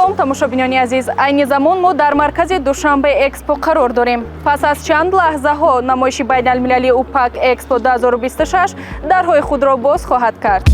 Салом, тамошобинони азиз. Айни замон мо дар маркази Душанбе Экспо қарор дорем. Пас аз чанд лаҳзаҳо намоиши байналмилалии Упак Экспо 2026 дарҳои худро боз хоҳад кард.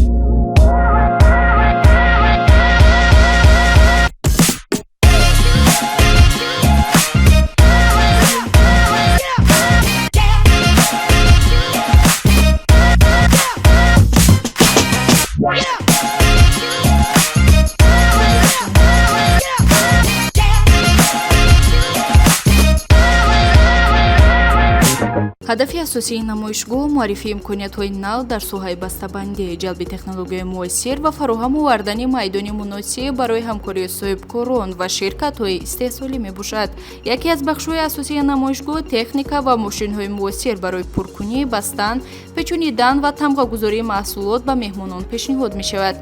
Ҳадафи асосии намоишгоҳ муаррифии имкониятҳои нав дар соҳаи бастабандӣ, ҷалби технологияи муосир ва фароҳам овардани майдони муносиб барои ҳамкории соҳибкорон ва ширкатҳои истеҳсолӣ мебошад. Яке аз бахшҳои асосии намоишгоҳ техника ва мошинҳои муосир барои пуркунӣ, бастан, печонидан ва тамғагузории маҳсулот ба меҳмонон пешниҳод мешавад.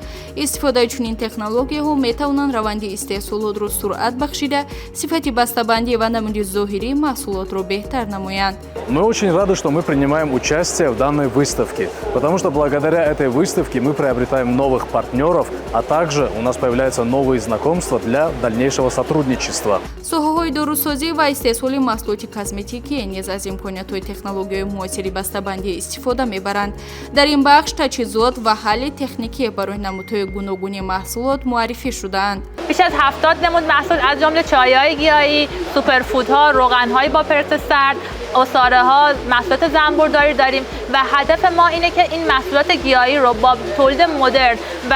Истифодаи чунин технологияҳо метавонанд раванди истеҳсолотро суръат бахшида, сифати бастабандӣ ва намуди зоҳирии маҳсулотро беҳтар намоянд. Мы очень рады, что мы принимаем участие в данной выставке, потому что благодаря этой выставке мы приобретаем новых партнеров, а также у нас появляются новые знакомства для дальнейшего сотрудничества. Соҳаҳои дорусозӣ ва истеҳсоли маҳсулоти косметикӣ низ аз имкониятҳои технологияи муосири бастабандӣ истифода мебаранд. Дар ин бахш таҷҳизот ва ҳалли техникӣ барои намудҳои гуногуни маҳсулот муаррифӣ шудаанд. بیش از 70 نمود محصول از جمله چای‌های گیاهی، سوپرفودها، روغن‌های با پرس سرد، عصاره ها، محصولات زنبورداری داریم و هدف ما اینه که این محصولات گیاهی رو با تولید مدرن و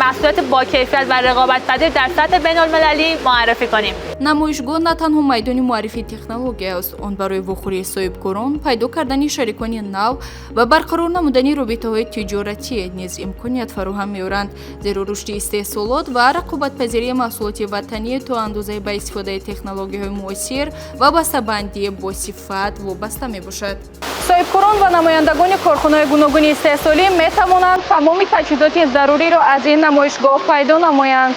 محصولات با کیفیت و رقابت پذیر در سطح بین المللی معرفی کنیم. Намоишгоҳ на танҳо майдони муаррифии технология аст. Он барои вохӯрии соҳибкорон, пайдо кардани шарикони нав ва барқарор намудани робитаҳои тиҷоратӣ низ имконият фароҳам меоранд, зеро рушди истеҳсолот ва рақобатпазирии маҳсулоти ватанӣ то андозае ба истифодаи технологияҳои муосир ва бастабандӣ бо сифат вобаста мебошад. Соҳибкорон ва намояндагони корхонаҳои гуногуни истеҳсолӣ метавонанд тамоми таҷҳизоти заруриро аз ин намоишгоҳ пайдо намоянд.